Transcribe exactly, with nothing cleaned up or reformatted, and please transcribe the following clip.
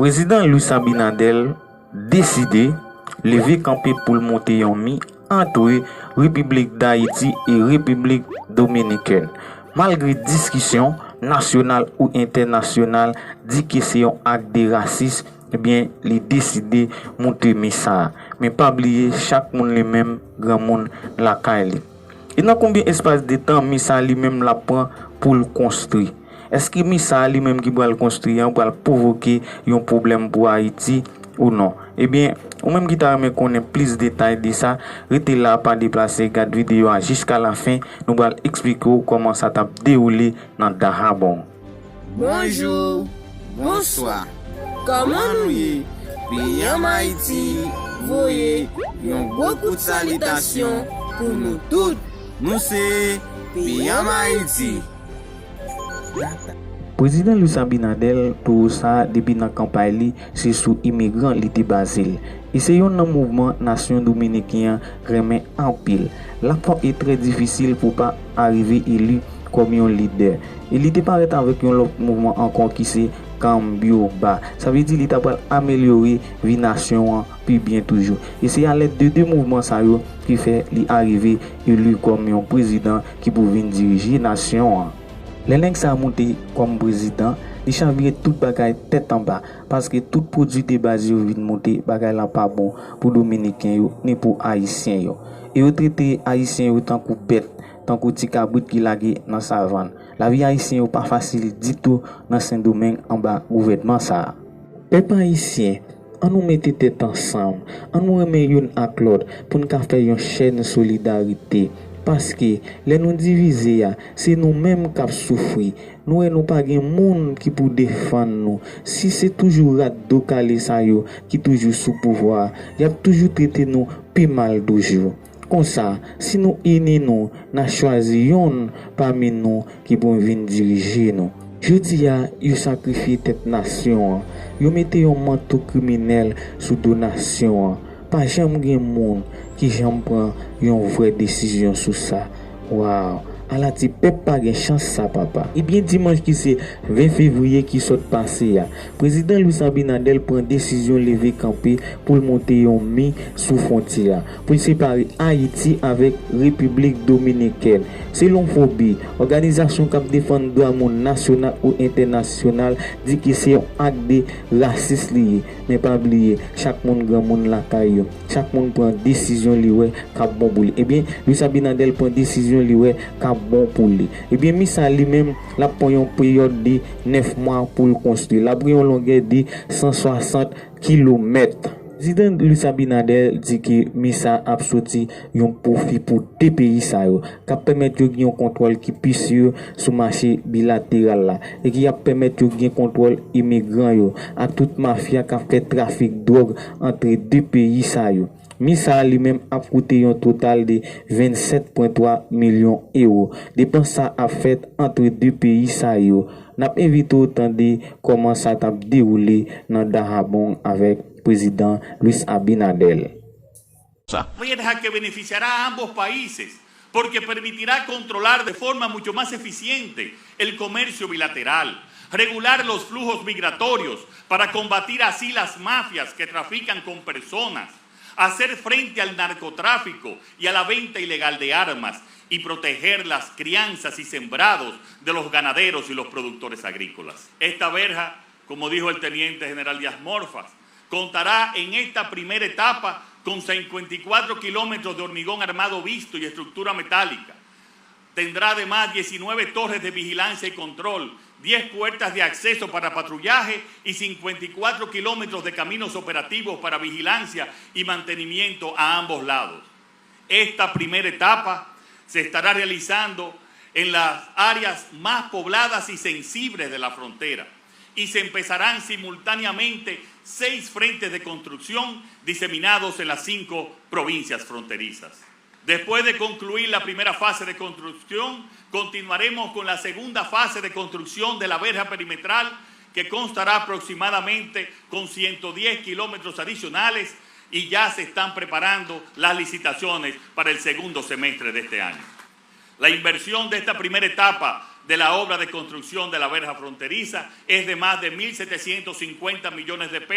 Prezidan Luis Abinader deside leve kanpe pou l monte yon mi ant Repiblik Dayiti e Repiblik Dominikèn, malgre diskisyon nasyonal ou entènasyonal di ke se yon ak de rasis, ebyen, li deside monte mi sa a. Men pa bliye, chak moun li menm granmoun lakay li. E nan konbyen espas de tan mi sa a li menm l ap pran pou l konstwi? Èske mi sa a li menm ki pral konstwi an pral pwovoke yon pwoblèm pou Ayiti ou non? Ebyen, ou menm ki ta renmen konnen plis detay de sa, rete la, pa deplase, gad videyo a jiska lafen, nou pral eksplike w kòman sa t ap dewoule nan Dahabong. Bonjou, bonswa, kòman nou ye? Peyi an Ayiti voye yon gwo kout salitasyon pou nou tout. Nou se Peyi an Ayiti. Prezidan Luis Abinader, towo sa a, depi nan kanpay li, se sou imigran li te baze l. E se yonn nan mouvman nasyon dominiken an renmen anpil. L ap fè e trè difisil pou pa arive eli kòm yon lidè. E li te parèt avèk yon lòt mouvman ankò ki se Cambio Ba. Sa vle di li ta pral amelyore vi nasyon an pi byen toujou. E se alèd de de mouvman sa yo ki fè li arive eli kòm yon prezidan ki pou vin dirije nasyon an. Lè nèg sa a monte kòm prezidan, li chavire tout bagay tèt anba, paske tout pwodui de baz yo vin monte, bagay la pa bon pou Dominiken yo, ni pou Ayisyen yo. E yo trete Ayisyen yo tankou bèt, tankou ti kabrit ki lage nan savann. Lavi Ayisyen yo pa fasil ditou nan Sendomeng anba gouvènman sa a. Pèp ayisyen, ann nou mete tèt ansanm, ann nou renmen youn ak lòt pou n ka fè yon chèn solidarite. Paske, lè nou divize a, se nou menm k ap soufri. Nou wè nou pa gen moun ki pou defann nou. Si se toujou rat do kale sa yo ki toujou sou pouvwa a, y ap toujou trete nou pi mal toujou. Konsa, si nou ini nou, n a chwazi yonn pami nou ki pou vin dirije nou. Jodi a, yo sakrifye tèt nasyon an. Yo mete yon manto kriminèl sou do nasyon an. Pa janm gen moun ki janm pran yon vrè desizyon sou sa. Waw, ala ti pèp pa gen chans sa papa. Ebyen dimanch ki se ven fevriye ki sot pase a, Prezidan Luis Abinader pran desizyon leve kanpe pou l monte yon mi sou fwontyè a, pou l separe Ayiti avèk Repiblik Dominikèn. Selon Fobi, òganizasyon k ap defann dwa moun nasyonal ou entènasyonal, di ke se yon ak de rasis li ye. Men pa bliye, chak moun granmoun lakay yo. Chak moun pran desizyon li wè k ap bon pou li. Ebyen, Luis Abinader pran desizyon li wè k ap bon pou li. Ebyen, mi sa li menm, l ap pran yon peryòd de nèf mwa pou l konstwi. L ap gen yon longè de san swasant kilomèt. Prezidan Luis Abinader di ke mi sa ap soti yon pwofi pou de peyi sa yo, k ap pèmèt yo gen yon kontwòl ki pi si sou mache bilateral la e ki ap pèmèt yo gen kontwòl imigran yo ak tout mafya k ap fè trafik dwòg antre de peyi sa yo. Mi sa a li menm ap koute yon total de vennsèt pwen twa milyon ewo. Depans sa ap fèt antre de peyi sa yo. N ap envite w tande kòman sa t ap dewoule nan Dajabón avèk Prezidan Luis Abinader. Medida que beneficiará a ambos países, porque permitirá controlar de forma mucho más eficiente el comercio bilateral, regular los flujos migratorios para combatir así las mafias que trafican con personas, hacer frente al narcotráfico y a la venta ilegal de armas y proteger las crianzas y sembrados de los ganaderos y los productores agrícolas. Esta verja, como dijo el teniente general Díaz Morfas, contará en esta primera etapa con cincuenta y cuatro kilómetros de hormigón armado visto y estructura metálica. Tendrá además diecinueve torres de vigilancia y control, diez puertas de acceso para patrullaje y cincuenta y cuatro kilómetros de caminos operativos para vigilancia y mantenimiento a ambos lados. Esta primera etapa se estará realizando en las áreas más pobladas y sensibles de la frontera y se empezarán simultáneamente seis frentes de construcción diseminados en las cinco provincias fronterizas. Después de concluir la primera fase de construcción, continuaremos con la segunda fase de construcción de la verja perimetral, que constará aproximadamente con ciento diez kilómetros adicionales y ya se están preparando las licitaciones para el segundo semestre de este año. La inversión de esta primera etapa de la obra de construcción de la verja fronteriza es de más de mil setecientos cincuenta millones de pesos.